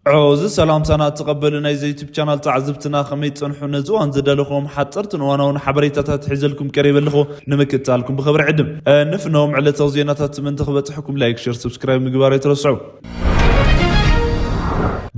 ዐወዚ ሰላምታና እትቐበሉ ናይ ዩቱብ ቻናል ተዓዘብትና ከመይ ትጸንሑ? ነዚ እዋን ዘዳለኹዎም ሓጸርትን እዋናውን ሓበሬታታት ሒዘልኩም ቀሪበ ኣለኹ። ንምክትታልኩም ብኽብሪ ዕድም። እ፣ ንፍኖም ዕለታዊ ዜናታት ምእንቲ ክበጽሕኩም ላይክ፣ ሸር፣ ሰብስክራይብ ምግባር ኣይትረስዑ።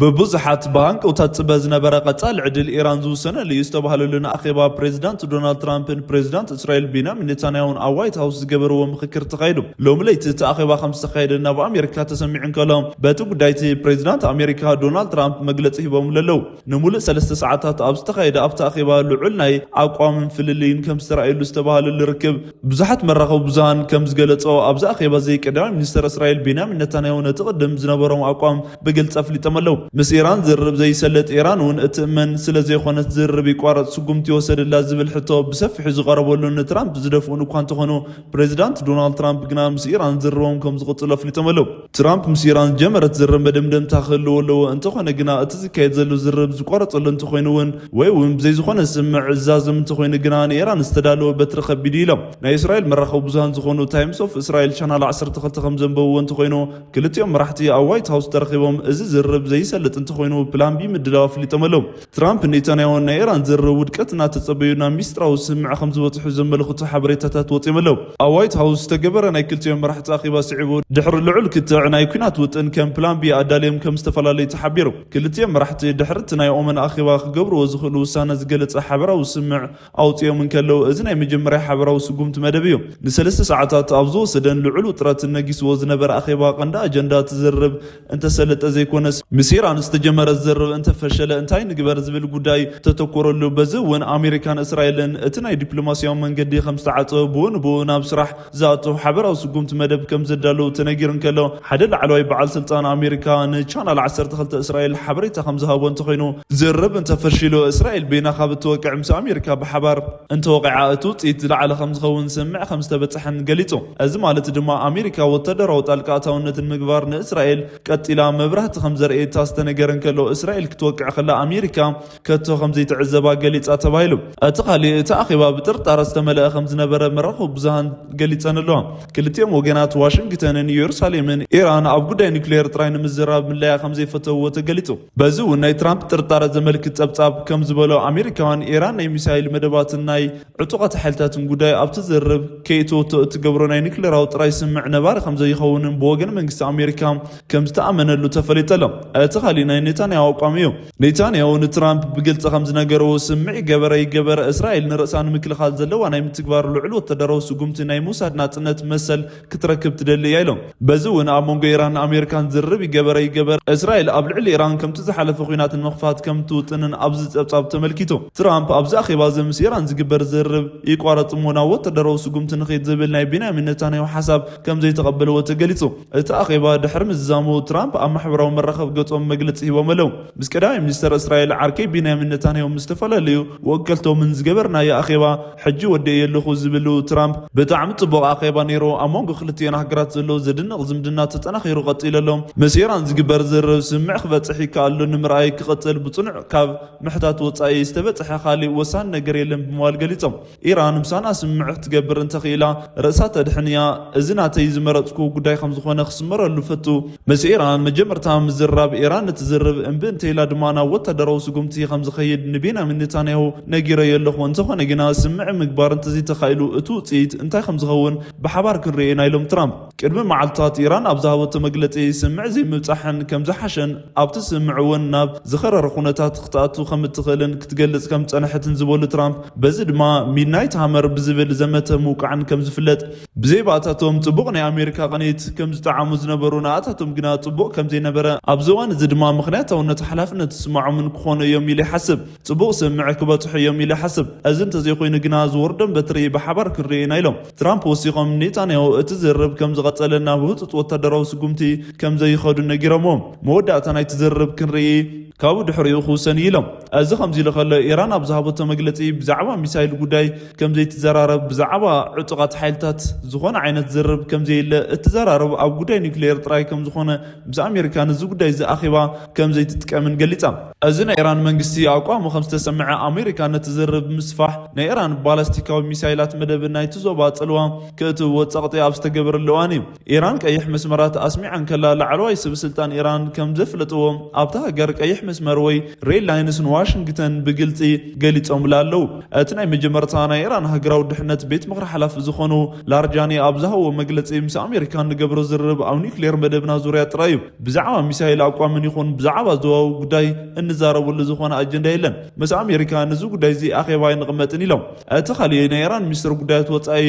ብብዙሓት ብሃንቀውታ ዝጽበ ዝነበረ ቀጻሊ ዕድል ኢራን ዝውሰነሉ እዩ ዝተባህለሉን ኣኼባ ፕሬዚዳንት ዶናልድ ትራምፕን ፕሬዚዳንት እስራኤል ቤንያሚን ኔታንያሁን ኣብ ዋይት ሃውስ ዝገበርዎ ምኽክር ተኻይዱ። ሎሚ ለይቲ እቲ ኣኼባ ከም ዝተኻየደ ናብ ኣሜሪካ ተሰሚዑ እንከሎ፣ በቲ ጉዳይ እቲ ፕሬዚዳንት ኣሜሪካ ዶናልድ ትራምፕ መግለጺ ሂቦምሉ ኣለዉ። ንምሉእ ሰለስተ ሰዓታት ኣብ ዝተኻየደ ኣብቲ ኣኼባ ልዑል ናይ ኣቋምን ፍልልይን ከም ዝተራእየሉ ዝተባህለሉ ርክብ ብዙሓት መራኸቢ ብዙሃን ከም ዝገለጾ፣ ኣብዚ ኣኼባ እዚ ቀዳማይ ሚኒስተር እስራኤል ቤንያሚን ኔታንያሁ ነቲ ቅድም ዝነበሮም ኣቋም ብግልጺ ኣፍሊጦም ኣለዉ። ምስ ኢራን ዝርርብ ዘይሰልጥ፣ ኢራን እውን እትእመን ስለ ዘይኮነት ዝርርብ ይቋረጽ ስጉምቲ ይወሰደላ ዝብል ሕቶ ብሰፊሑ ዝቐረበሉ ንትራምፕ ዝደፍኡን እኳ እንተኾኑ፣ ፕሬዚዳንት ዶናልድ ትራምፕ ግና ምስ ኢራን ዝርርቦም ከም ዝቕጽሉ ኣፍሊጦም ኣለዉ። ትራምፕ ምስ ኢራን ዝጀመረት ዝርርብ መደምደምታ ክህልዎ ኣለዎ፣ እንተኾነ ግና እቲ ዝካየድ ዘሎ ዝርርብ ዝቋረጸሉ እንተኾይኑ እውን ወይ እውን ብዘይ ዝኾነ ስምምዕ ዝዛዘም እንተኾይኑ ግና ንኢራን ዝተዳለወ በትሪ ከቢድ እዩ ኢሎም። ናይ እስራኤል መራኸቢ ብዙሃን ዝኾኑ ታይምስ ኦፍ እስራኤል ቻናል ዓሰርተ ክልተ ከም ዘንበብዎ እንተኾይኑ፣ ክልቲኦም መራሕቲ ኣብ ዋይት ሃውስ ተረኺቦም እዚ ዝርርብ ዘይሰልጥ እንተኾይኑ ፕላን ቢ ምድላው ኣፍሊጦም ኣለዉ። ትራምፕ ኔታንያሁን ናይ ኢራን ዝርርብ ውድቀት እናተጸበዩ ናብ ሚስጥራዊ ስምምዕ ከም ዝበጽሑ ዘመልክቱ ሓበሬታታት ወጺኦም ኣለዉ። ኣብ ዋይት ሃውስ ዝተገበረ ናይ ክልቲኦም መራሕቲ ኣኼባ ስዒቡ ድሕሪ ልዑል ክትዕ ናይ ኲናት ውጥን ከም ፕላን ቢ ኣዳልዮም ከም ዝተፈላለዩ ተሓቢሩ። ክልቲኦም መራሕቲ ድሕሪ እቲ ናይ ኦመን ኣኼባ ክገብርዎ ዝኽእሉ ውሳነ ዝገለጸ ሓበራዊ ስምምዕ ኣውጺኦም እንከለዉ፣ እዚ ናይ መጀመርያ ሓበራዊ ስጉምቲ መደብ እዩ። ንሰለስተ ሰዓታት ኣብ ዝወሰደን ልዑል ውጥረት ነጊስዎ ዝነበረ ኣኼባ ቀንዲ ኣጀንዳ እቲ ዝርርብ እንተሰለጠ ዘይኮነስ፣ ምስ ኢራን ዝተጀመረ ዝርርብ እንተፈሸለ እንታይ ንግበር ዝብል ጉዳይ ተተኮረሉ። በዚ እውን ኣሜሪካን እስራኤልን እቲ ናይ ዲፕሎማሲያዊ መንገዲ ከም ዝተዓጸወ፣ ብኡ ንብኡ ናብ ስራሕ ዝኣቱ ሓበራዊ ስጉምቲ መደብ ከም ዘዳለዉ ተነጊሩ እንከሎ፣ ሓደ ላዕለዋይ በዓል ስልጣን ኣሜሪካ ንቻናል ዓሰርተ ክልተ እስራኤል ሓበሬታ ከም ዝሃቦ እንተኾይኑ፣ ዝርርብ እንተፈሺሉ፣ እስራኤል በይና ካብ እትወቅዕ ምስ ኣሜሪካ ብሓባር እንተወቂዓ፣ እቲ ውጽኢት ዝለዓለ ከም ዝኸውን ስምምዕ ከም ዝተበጽሐን ገሊጹ። እዚ ማለት ድማ ኣሜሪካ ወታደራዊ ጣልቃ ኣታውነትን ምግባር ንእስራኤል ቀጺላ መብራህቲ ከም ዘርእየታ ዝተነገረ እንከሎ፣ እስራኤል ክትወቅዕ ከላ ኣሜሪካ ከቶ ከም ዘይትዕዘባ ገሊጻ ተባሂሉ። እቲ ካሊእ፣ እቲ ኣኼባ ብጥርጣረ ዝተመልአ ከም ዝነበረ መራኸቢ ብዙሃን ገሊጸን ኣለዋ። ክልቲኦም ወገናት ዋሽንግተንን ኢየሩሳሌምን ኢራን ኣብ ጉዳይ ኒውክሌር ጥራይ ንምዝራብ ምለያ ከም ዘይፈተውዎ ተገሊጹ። በዚ እውን ናይ ትራምፕ ጥርጣረ ዘመልክት ጸብጻብ ከም ዝበሎ፣ ኣሜሪካውያን ኢራን ናይ ሚሳይል መደባትን ናይ ዕጡቓት ሓይልታትን ጉዳይ ኣብቲ ዝርርብ ከይእተወቶ እትገብሮ ናይ ኒውክሌራዊ ጥራይ ስምምዕ ነባሪ ከም ዘይኸውንን ብወገን መንግስቲ ኣሜሪካ ከም ዝተኣመነሉ ተፈሊጡ ኣሎ። እቲ ካሊእ ናይ ኔታንያሁ ኣቋም እዩ። ኔታንያሁ ንትራምፕ ብግልጺ ከም ዝነገርዎ፣ ስምምዕ ይገበር ኣይገበር፣ እስራኤል ንርእሳ ንምክልኻል ዘለዋ ናይ ምትግባር ልዑል ወታደራዊ ስጉምቲ ናይ ምውሳድ ናጽነት መሰል ክትረክብ ትደሊ እያ ኢሎም። በዚ እውን ኣብ መንጎ ኢራን ኣሜሪካን ዝርርብ ይገበር ኣይገበር፣ እስራኤል ኣብ ልዕሊ ኢራን ከምቲ ዝሓለፈ ኲናት ንምኽፋት ከም ትውጥንን ኣብዚ ጸብጻብ ተመልኪቱ። ትራምፕ ኣብዚ ኣኼባ እዚ ምስ ኢራን ዝግበር ዝርርብ ይቋረጽ እሞ ናብ ወታደራዊ ስጉምቲ ንኺድ ዝብል ናይ ቤንያሚን ኔታንያሁ ሓሳብ ከም ዘይተቐበልዎ ተገሊጹ። እቲ ኣኼባ ድሕሪ ምዝዛሙ፣ ትራምፕ ኣብ ማሕበራዊ መራኸቢ ገጾም መግለጺ ሂቦም ኣለዉ። ምስ ቀዳማይ ሚኒስተር እስራኤል ዓርከይ ቤንያሚን ኔታንያሁ ምስ ዝተፈላለዩ ወከልቶምን ዝገበርናዮ ኣኼባ ሕጂ ወዲኤዮ ኣለኹ ዝብሉ ትራምፕ፣ ብጣዕሚ ጽቡቕ ኣኼባ ነይሩ። ኣብ መንጎ ክልቲኤን ሃገራት ዘሎ ዘድንቕ ዝምድና ተጠናኺሩ ቀጺሉ ኣሎ። ምስ ኢራን ዝግበር ዝርርብ ስምምዕ ክበጽሕ ይከኣል ዶ ንምርኣይ ክቕጽል ብጽኑዕ ካብ ምሕታት ወጻኢ ዝተበጽሐ ካሊእ ወሳኒ ነገር የለን ብምባል ገሊጾም። ኢራን ምሳና ስምምዕ ክትገብር እንተኽኢላ ርእሳ ተድሕን እያ። እዚ ናተይ ዝመረጽኩ ጉዳይ ከም ዝኾነ ክስመረሉ ፈቱ። ምስ ኢራን መጀመርታ ምዝራብ፣ ኢራን ንትዝርብ እምቢ እንተኢላ ድማ ናብ ወታደራዊ ስጉምቲ ከም ዝኸይድ ንቤንያሚን ኔታንያሁ ነጊረዮ ኣለኹ። እንተኾነ ግና ስምምዕ ምግባር እንተዘይተኻኢሉ እቲ ውጽኢት እንታይ ከም ዝኸውን ብሓባር ክንርኢ ኢና ኢሎም ትራምፕ። ቅድሚ መዓልታት ኢራን ኣብ ዝሃበቶ መግለጺ ስምምዕ ዘይምብጻሕን ከም ዝሓሸን ኣብቲ ስምምዕ እውን ናብ ዝኸረረ ኩነታት ክትኣቱ ከም እትኽእልን ክትገልጽ ከም ዝጸንሐትን ዝበሉ ትራምፕ፣ በዚ ድማ ሚድናይት ሃመር ብዝብል ዘመተ ምውቃዕን ከም ዝፍለጥ፣ ብዘይባእታቶም ጽቡቕ ናይ ኣሜሪካ ቅኒት ከም ዝጠዓሙ ዝነበሩ፣ ንኣታቶም ግና ጽቡቕ ከም ዘይነበረ፣ ኣብዚ እዋን እዚ ድማ ምኽንያታውነት ሓላፍነት ዝስምዖምን ክኾኑ እዮም ኢለ ይሓስብ። ጽቡቕ ስምምዕ ክበጽሑ እዮም ኢለ ይሓስብ። እዚ እንተዘይኮይኑ ግና ዝወርዶም በትሪ ብሓባር ክንርኢ ኢና ኢሎም። ትራምፕ ወሲኾም ኔታንያሁ እቲ ዝርርብ ከም ዝቐጸለ ናብ ህጹጽ ወታደራዊ ስጉምቲ ከም ዘይኸዱ ነጊሮምዎም። መወዳእታ ናይቲ ዝርርብ ክንርኢ ካብኡ ድሕሪኡ ክውሰን እዩ ኢሎም። እዚ ከምዚ ኢሉ ከሎ፣ ኢራን ኣብ ዝሃበቶ መግለጺ፣ ብዛዕባ ሚሳይል ጉዳይ ከም ዘይትዘራረብ፣ ብዛዕባ ዕጡቓት ሓይልታት ዝኾነ ዓይነት ዝርርብ ከም ዘየለ እትዘራረብ ኣብ ጉዳይ ኒውክሌር ጥራይ ከም ዝኾነ፣ ምስ ኣሜሪካ ነዚ ጉዳይ እዚ ኣኼባ ከም ዘይትጥቀምን ገሊጻ። እዚ ናይ ኢራን መንግስቲ ኣቋሙ ከም ዝተሰምዐ፣ ኣሜሪካ ነቲ ዝርርብ ምስፋሕ ናይ ኢራን ባላስቲካዊ ሚሳይላት መደብ ናይቲ ዞባ ጽልዋ ክእትዎ ጸቕጢ ኣብ ዝተገበረሉ እዋን እዩ። ኢራን ቀይሕ መስመራት ኣስሚዓ እንከላ፣ ላዕለዋይ ሰብ ስልጣን ኢራን ከም ዘፍለጥዎ፣ ኣብታ ሃገር ቀይሕ መስመር ወይ ሬድ ላይንስ ንዋሽንግተን ብግልጺ ገሊጾምላ ኣለዉ። እቲ ናይ መጀመርታ ናይ ኢራን ሃገራዊ ድሕነት ቤት ምኽሪ ሓላፊ ዝኾኑ ላርጃኒ ኣብ ዝሃብዎ መግለጺ፣ ምስ ኣሜሪካ ንገብሮ ዝርርብ ኣብ ኒውክሌር መደብና ዙርያ ጥራይ እዩ። ብዛዕባ ሚሳይል ኣቋምን ይኹን ብዛዕባ ዞባዊ ጉዳይ እንዛረበሉ ዝኾነ ኣጀንዳ የለን። ምስ ኣሜሪካ ነዚ ጉዳይ እዚ ኣኼባ ኣይንቕመጥን ኢሎም። እቲ ካሊእ ናይ ኢራን ሚኒስትር ጉዳያት ወጻኢ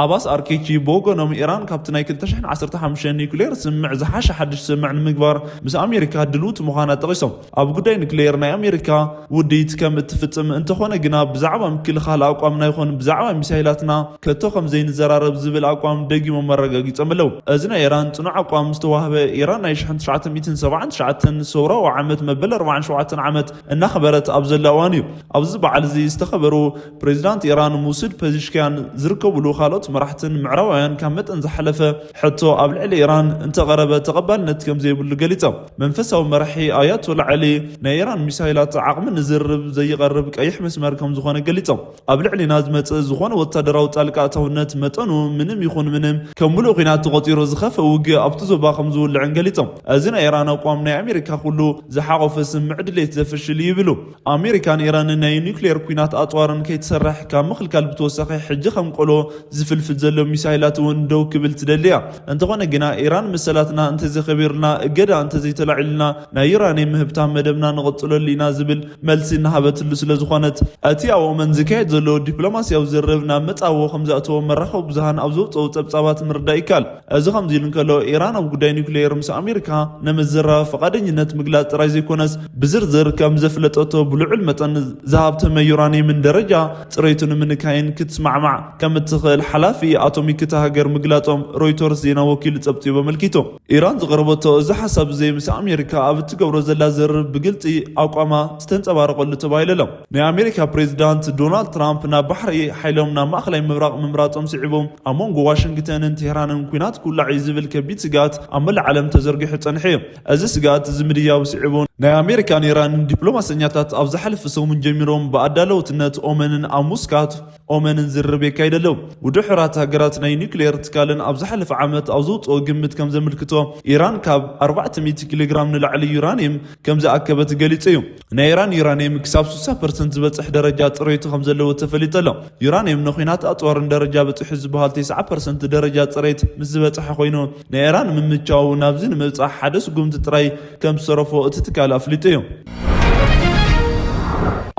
ኣባስ ኣርኬቺ ብወገኖም፣ ኢራን ካብቲ ናይ ክልተ ሽሕን ዓሰርተ ሓሙሽተን ኒውክሌር ስምምዕ ዝሓሸ ሓድሽ ስምምዕ ንምግባር ምስ ኣሜሪካ ድልውቲ ምዃና ጠቒሶም፣ ኣብ ጉዳይ ኒውክሌር ናይ ኣሜሪካ ውድኢት ከም እትፍጽም፣ እንተኾነ ግና ብዛዕባ ምክልኻል ኣቋምና ይኹን ብዛዕባ ሚሳይላትና ከቶ ከም ዘይንዘራረብ ዝብል ኣቋም ደጊሞም ኣረጋጊጾም ኣለዉ። እዚ ናይ ኢራን ጽኑዕ ኣቋም ዝተዋህበ፣ ኢራን ናይ ሽሕን ትሽዓተ ሚእትን ሰብዓን ትሽዓተን ሰውራዊ ዓመት መበል ኣርባዓን ሸውዓተን ዓመት እናኽበረት ኣብ ዘላ እዋን እዩ። ኣብዚ በዓል እዚ ዝተኸበሩ ፕሬዚዳንት ኢራን ሙሱድ ፐዚሽኪያን ዝርከብሉ ካልኦት መራሕትን ምዕራባውያን ካብ መጠን ዝሓለፈ ሕቶ ኣብ ልዕሊ ኢራን እንተቐረበ ተቐባልነት ከም ዘይብሉ ገሊጾም። መንፈሳዊ መራሒ ኣያቶላ ዓሊ ናይ ኢራን ሚሳይላት ዓቕሚ ንዝርርብ ዘይቐርብ ቀይሕ መስመር ከም ዝኾነ ገሊጾም። ኣብ ልዕሊና ዝመጽእ ዝኾነ ወታደራዊ ጣልቃ ኣታውነት መጠኑ ምንም ይኹን ምንም ከም ምሉእ ኲናት ተቖጺሩ ዝኸፍእ ውግእ ኣብቲ ዞባ ከም ዝውልዕን ገሊጾም። እዚ ናይ ኢራን ኣቋም ናይ ኣሜሪካ ኩሉ ዝሓቖፈ ስምምዕ ድሌት ዘፍሽል እዩ ይብሉ። ኣሜሪካን ኢራንን ናይ ኒውክሌር ኲናት ኣጽዋርን ከይትሰርሕ ካብ ምኽልካል ብተወሳኺ፣ ሕጂ ከም ቆሎ ዝፍልፍል ዘሎ ሚሳይላት እውን ደው ክብል ትደሊ እያ። እንተኾነ ግና፣ ኢራን መሰላትና እንተዘይከቢርልና፣ እገዳ እንተዘይተላዒሉልና፣ ናይ ዩራኒየም ምህብታ መደብና ንቕጽለሉ ኢና ዝብል መልሲ እናሃበትሉ ስለ ዝኾነት፣ እቲ ኣብ ኦመን ዝካየድ ዘሎ ዲፕሎማስያዊ ዝርርብ ናብ መጻብቦ ከም ዘእተዎ መራኸቢ ብዙሃን ኣብ ዘውጽኦ ጸብጻባት ምርዳእ ይከኣል። እዚ ከምዚ ኢሉ እንከሎ፣ ኢራን ኣብ ጉዳይ ኒውክሌር ምስ ኣሜሪካ ንምዝራብ ፈቓደኝነት ምግላጽ ጥራይ ዘይኮነስ፣ ብዝርዝር ከም ዘፍለጠቶ፣ ብልዑል መጠን ዝሃብተመ ዩራኒየምን ደረጃ ጽሬቱ ንምንካይን ክትስማዕማዕ ከም እትኽእል ሓላፊ ኣቶሚክ እታ ሃገር ምግላጾም ሮይተርስ ዜና ወኪል ጸብጺቡ ኣመልኪቱ። ኢራን ዝቐረበቶ እዚ ሓሳብ እዚ ምስ ኣሜሪካ ኣብ እትገብሮ ዘላ ዝርርብ ብግልጺ ኣቋማ ዝተንጸባረቐሉ ተባሂሉ ኣሎ። ናይ ኣሜሪካ ፕሬዚዳንት ዶናልድ ትራምፕ ናብ ባሕሪ ሓይሎም ናብ ማእከላይ ምብራቕ ምምራጾም ስዒቡ፣ ኣብ መንጎ ዋሽንግተንን ቴህራንን ኲናት ክውላዕ እዩ ዝብል ከቢድ ስግኣት ኣብ መላእ ዓለም ተዘርጊሑ ጸኒሑ እዩ። እዚ ስግኣት እዚ ምድያቡ ስዒቡ፣ ናይ ኣሜሪካን ኢራንን ዲፕሎማሰኛታት ኣብ ዝሓለፈ ሰሙን ጀሚሮም ብኣዳለውትነት ኦመንን ኣብ ሙስካት ኦመንን ዝርርብ የካይድ ኣለዉ። ውድብ ሕቡራት ሃገራት ናይ ኒውክሌር ትካልን ኣብ ዝሓለፈ ዓመት ኣብ ዘውፅኦ ግምት ከም ዘመልክቶ፣ ኢራን ካብ ኣርባዕተ ሚእቲ ኪሎ ግራም ንላዕሊ ዩራኒየም ከም ዝኣከበት ገሊጹ እዩ። ናይ ኢራን ዩራኒየም ክሳብ ስሳ ፐርሰንት ዝበጽሕ ደረጃ ጽሬቱ ከም ዘለዎ ተፈሊጡ ኣሎ። ዩራኒየም ንኹናት ኣጽዋርን ደረጃ በጺሑ ዝበሃል ተስዓ ፐርሰንት ደረጃ ጽሬት ምስ ዝበጽሐ ኮይኑ፣ ናይ ኢራን ምምቻው ናብዚ ንምብጻሕ ሓደ ስጉምቲ ጥራይ ከም ዝተረፎ እቲ ትካል ኣፍሊጡ እዩ።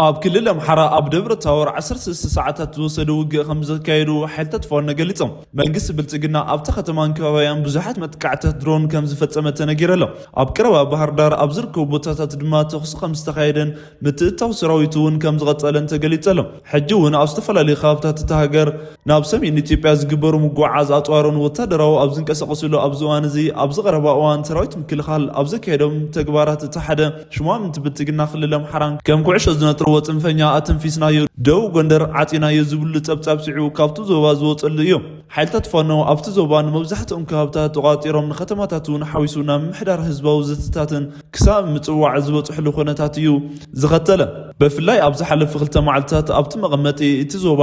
ኣብ ክልል ኣምሓራ ኣብ ደብረ ታቦር ዓሰርተ ሽዱሽተ ሰዓታት ዝወሰደ ውግእ ከም ዘካየዱ ሓይልታት ፋኖ ገሊጾም። መንግስቲ ብልጽግና ኣብታ ከተማን ከባቢኣን ብዙሓት መጥቃዕትታት ድሮን ከም ዝፈጸመ ተነጊሩ ኣሎ። ኣብ ቀረባ ባህር ዳር ኣብ ዝርከቡ ቦታታት ድማ ተኹሲ ከም ዝተኻየደን ምትእትታው ሰራዊት እውን ከም ዝቐጸለን ተገሊጹ ኣሎ። ሕጂ እውን ኣብ ዝተፈላለዩ ከባብታት እታ ሃገር ናብ ሰሜን ኢትዮጵያ ዝግበሩ ምጉዓዝ ኣጽዋርን ወታደራዊ ኣብ ዝንቀሳቐስሉ ኣብዚ እዋን እዚ፣ ኣብዚ ቀረባ እዋን ሰራዊት ምክልኻል ኣብ ዘካየዶም ተግባራት እቲ ሓደ ሽማምንቲ ብልጽግና ክልል ኣምሓራን ከም ኩዕሾ ዝነጥርዎ ጽንፈኛ ኣተንፊስናዮ፣ ደቡብ ጎንደር ዓጺናዮ ዝብሉ ጸብጻብ ስዒቡ ካብቲ ዞባ ዝወጸሉ እዩ። ሓይልታት ፋኖ ኣብቲ ዞባ ንመብዛሕትኦም ከባብታት ተቋጺሮም ንከተማታት እውን ሓዊሱ ናብ ምምሕዳር ህዝባዊ ዘተታትን ክሳብ ምጽዋዕ ዝበጽሕሉ ኩነታት እዩ ዝኸተለ። ብፍላይ ኣብ ዝሓለፉ ክልተ መዓልትታት ኣብቲ መቐመጢ እቲ ዞባ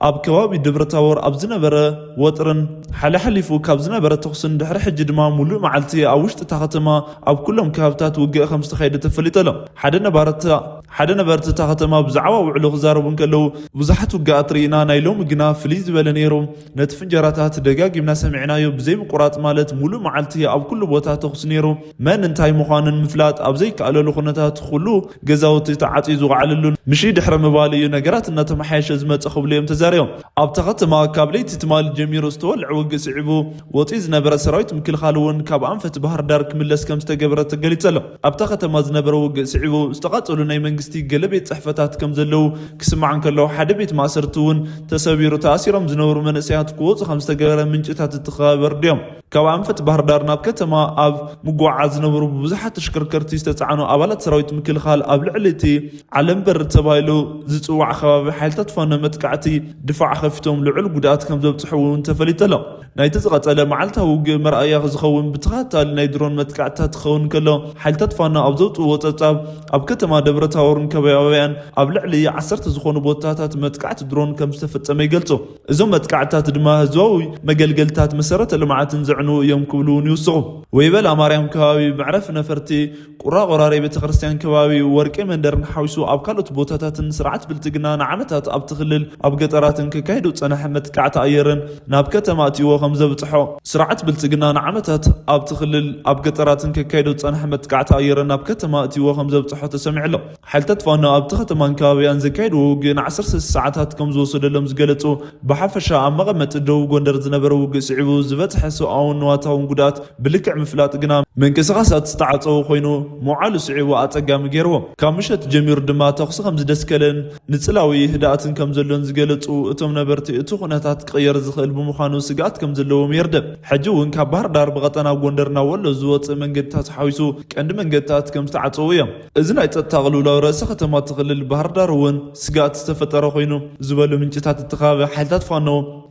ኣብ ከባቢ ደብረ ታቦር ኣብ ዝነበረ ወጥርን ሓለሓሊፉ ካብ ዝነበረ ተኹስን ድሕሪ ሕጂ ድማ ሙሉእ መዓልቲ ኣብ ውሽጢ እታ ከተማ ኣብ ኩሎም ከባብታት ውግእ ከም ዝተኻየደ ተፈሊጡ ኣሎ። ሓደ ነባርቲ ሓደ ነበርቲ እታ ከተማ ብዛዕባ ውዕሎ ክዛረቡ እንከለዉ፣ ብዙሓት ውግኣት ርኢና፣ ናይ ሎሚ ግና ፍልይ ዝበለ ነይሩ። ነቲ ፍንጀራታት ደጋጊምና ሰሚዕናዮ ብዘይምቁራጽ ማለት ሙሉእ መዓልቲ ኣብ ኩሉ ቦታ ተኹሲ ነይሩ። መን እንታይ ምዃኑን ምፍላጥ ኣብ ዘይከኣለሉ ኩነታት ኩሉ ገዛውቲ ተዓጽዩ ዝወዓለሉን ምሽ ድሕሪ ምባል እዩ ነገራት እናተመሓየሸ ዝመጸ ክብሉ እዮም ተዛሪቦም። ኣብታ ከተማ ካብ ለይቲ ትማሊ ጀሚሩ ዝተወልዐ ውግእ ስዒቡ ወጺኡ ዝነበረ ሰራዊት ምክልኻል እውን ካብ ኣንፈት ባህር ዳር ክምለስ ከም ዝተገበረ ተገሊጹ ኣሎ። ኣብታ ከተማ ዝነበረ ውግእ ስዒቡ ዝተቓጸሉ ናይ መንግስቲ ገለ ቤት ጽሕፈታት ከም ዘለዉ ክስማዕ እንከለዉ፣ ሓደ ቤት ማእሰርቲ እውን ተሰቢሩ፣ ተኣሲሮም ዝነበሩ መንእሰያት ክወጹ ከም ዝተገበረ ምንጭታት እቲ ከባቢ ኣረዲኦም። ካብ ኣንፈት ባህር ዳር ናብ ከተማ ኣብ ምጉዓዝ ዝነበሩ ብዙሓት ተሽከርከርቲ ዝተጻዕኑ ኣባላት ሰራዊት ምክልኻል ኣብ ልዕሊ እቲ ዓለም በር ተባሂሉ ዝጽዋዕ ከባቢ ሓይልታት ፋኖ መጥቃዕቲ ድፋዕ ከፊቶም ልዑል ጉድኣት ከም ዘብጽሑ እውን ተፈሊጡ ኣሎ። ናይቲ ዝቐጸለ መዓልታዊ ውግእ መርኣያ ዝኸውን ብተኸታታሊ ናይ ድሮን መጥቃዕትታት ክኸውን ከሎ፣ ሓይልታት ፋኖ ኣብ ዘውጽእዎ ጸብጻብ፣ ኣብ ከተማ ደብረ ታቦርን ከባቢያን ኣብ ልዕሊ ዓሰርተ ዝኾኑ ቦታታት መጥቃዕቲ ድሮን ከም ዝተፈጸመ ይገልጹ። እዞም መጥቃዕትታት ድማ ህዝባዊ መገልገልታት፣ መሰረተ ልምዓትን ዘዕንዉ እዮም ክብሉ እውን ይውስኹ። ወይበላ ማርያም ከባቢ፣ መዕረፊ ነፈርቲ፣ ቁራ ቆራሬ ቤተክርስትያን ከባቢ፣ ወርቄ መንደርን ሓዊሱ ኣብ ካልኦት ቦታታትን ስርዓት ብልጽግና ንዓመታት ኣብቲ ክልል ኣብ ገጠራትን ከካይዶ ዝጸንሐ መጥቃዕቲ ኣየርን ናብ ከተማ እትይዎ ከም ዘብጽሖ፣ ስርዓት ብልጽግና ንዓመታት ኣብቲ ክልል ኣብ ገጠራትን ከካይዶ ዝጸንሐ መጥቃዕቲ ኣየርን ናብ ከተማ እትይዎ ከም ዘብጽሖ ተሰሚዑ ኣሎ። ሓይልታት ፋኖ ኣብቲ ከተማን ከባቢያን ዘካየድዎ ውግእ ን ዓሰርተ ሰዓታት ከም ዝወሰደሎም ዝገለጹ፣ ብሓፈሻ ኣብ መቐመጢ ደቡብ ጎንደር ዝነበረ ውግእ ስዒቡ ዝበጽሐ ሰብኣውን ንዋታውን ጉድኣት ብልክዕ ምፍላጥ ግና ምንቅስቓሳት ዝተዓጸወ ኮይኑ፣ ምውዓሉ ስዒቡ ኣጸጋሚ ገይርዎ። ካብ ምሸት ጀሚሩ ድማ ተኹሲ ከም ዝደስከለን ንጽላዊ ህድኣትን ከም ዘሎን ዝገለጹ እቶም ነበርቲ፣ እቲ ኩነታት ክቕየር ዝኽእል ብምዃኑ ስግኣት ከም ዘለዎም የርድእ። ሕጂ እውን ካብ ባህር ዳር ብቐጠና ጎንደር ናብ ወሎ ዝወጽእ መንገድታት ሓዊሱ ቀንዲ መንገድታት ከም ዝተዓጸዉ እዮም። እዚ ናይ ጸጥታ ቅልውላው ርእሰ ከተማ እቲ ክልል ባህር ዳር እውን ስግኣት ዝተፈጠረ ኮይኑ ዝበሉ ምንጭታት እቲ ከባቢ፣ ሓይልታት ፋኖ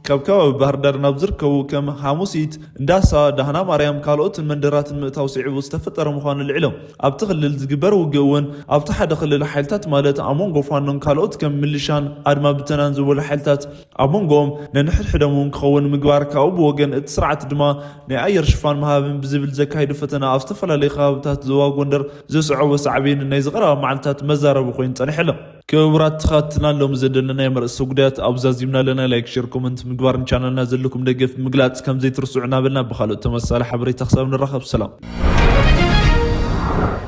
ካብ ከባቢ ባህር ዳር ናብ ዝርከቡ ከም ሓሙሲት፣ እንዳሳ፣ ዳህና ማርያም ካልኦትን መንደራትን ምእታው ስዒቡ ዝተፈጠረ ምዃኑ ልዒሎም፣ ኣብቲ ክልል ዝግበር ውግእ እውን ኣብቲ ሓደ ክልል ሓይልታት ማለት ኣብ መንጎ ፋኖን ካልኦት ከም ምልሻን ኣድማ ብተናን ዝበሉ ሓይልታት ኣብ መንጎኦም ነንሕድሕዶም እውን ክኸውን ምግባር፣ ካብኡ ብወገን እቲ ስርዓት ድማ ናይ ኣየር ሽፋን ምሃብን ብዝብል ዘካይዱ ፈተና ኣብ ዝተፈላለዩ ከባብታት ዞባ ጎንደር ዘስዐቦ ሳዕቤን ናይ ዝቐረባ መዓልታት መዛረቢ ኮይኑ ጸኒሑ ኣሎ። ክቡራት ተኸታተልትና፣ ሎሚ ዘደለናዮም ኣርእስተ ጉዳያት ኣብዚ ዛዚምና ኣለና። ላይክ፣ ሼር፣ ኮመንት ምግባርን ቻናልና ዘለኩም ደገፍ ምግላጽ ከም ዘይትርስዑ እናበልና፣ ብኻልኦት ተመሳሳሊ ሓበሬታ ክሳብ ንራኸብ ሰላም።